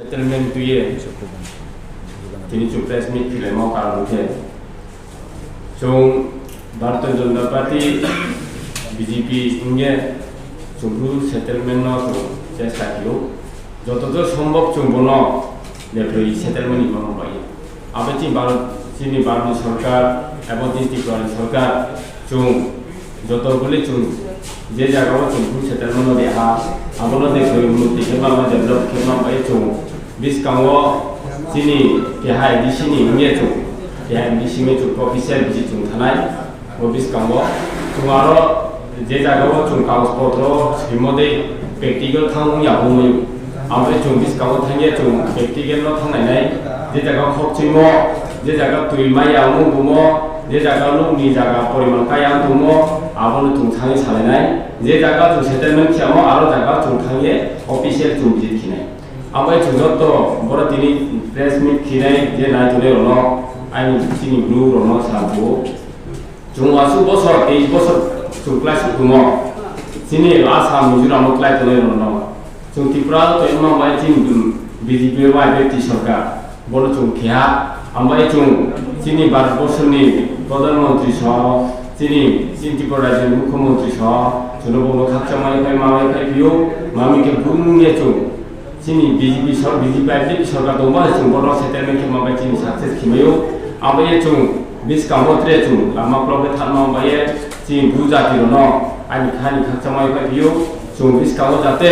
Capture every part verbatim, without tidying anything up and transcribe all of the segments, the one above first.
Settlement tuye tini chwng press meet khilaima karon khe chwng Bharatiya Janata Party B J P wngkhe chwng settlement no chwng chesta khio, joto to sombhob chwng bono leprwi settlement ni bono bai. Abo chini Bharat, chini Bharatni sorkar abo chini Tripurani sorkar chwng joto bole chwng je jagao chwng full settlement no reha, abono de koi unnoti khe ma, develop khe ma bai chwng biskango chini keha A D C ni wngya chwng, keha A D C ni chwng official visit chwng thanai. Bo biskango chwng aro je jagao chwng kagoj potro swimo de practical thang wngya bo wngwi. Abo chwng biskango thangya chwng practical no thangnai nai. Je jaga khokchimo, je jaga twi maya wngmo bumo, je jaga nokni jaga poriman kaya wngmo, abono chwng thangwi salainai. Je jaga chwng settlement khiyamo, aro jaga chwng thangye official chwng visit khinai. Abo chwng joto boro tini press meet khinai je nai tonwi rokno, aini chini bru rokno sa bo. Chwng aswk bosor, teis bosor chwng class kumo. Chini Assam, Mizoram o klai tongnai rokno. Chwng Tripura o tongma bai chini B J P bai beti sorkar. Bono chwng keha, ambai chwng chini Bharat borso ni Pradhan Mantri so, chini, chini Tripura rajya ni Mukhyamantri so, chwngno bono khakchangmani pai ma pai phio, mami khe bumung ye chwng. Chini B J P sor-, B J P I T P sorkar tongba chwng bono settlement khe ma bai chini success khimaio. Abo ye chwng biskango tre chwng lama block khe thanma bai ye chini bu jati rokno ani khani khakchangmani pai phio. Chwng biskango jate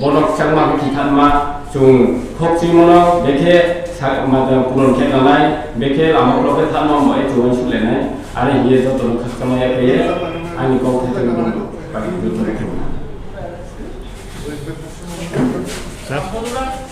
bono khakchangma khe thanma chwng khokchwimono bekhe sa-, ma-, puron khe nanai bekhe lama block khe thanma bai chwng sulenai. Ani hiye jotono khakchangma ya khe ani kok khe chwng pai jotono khe. Sir.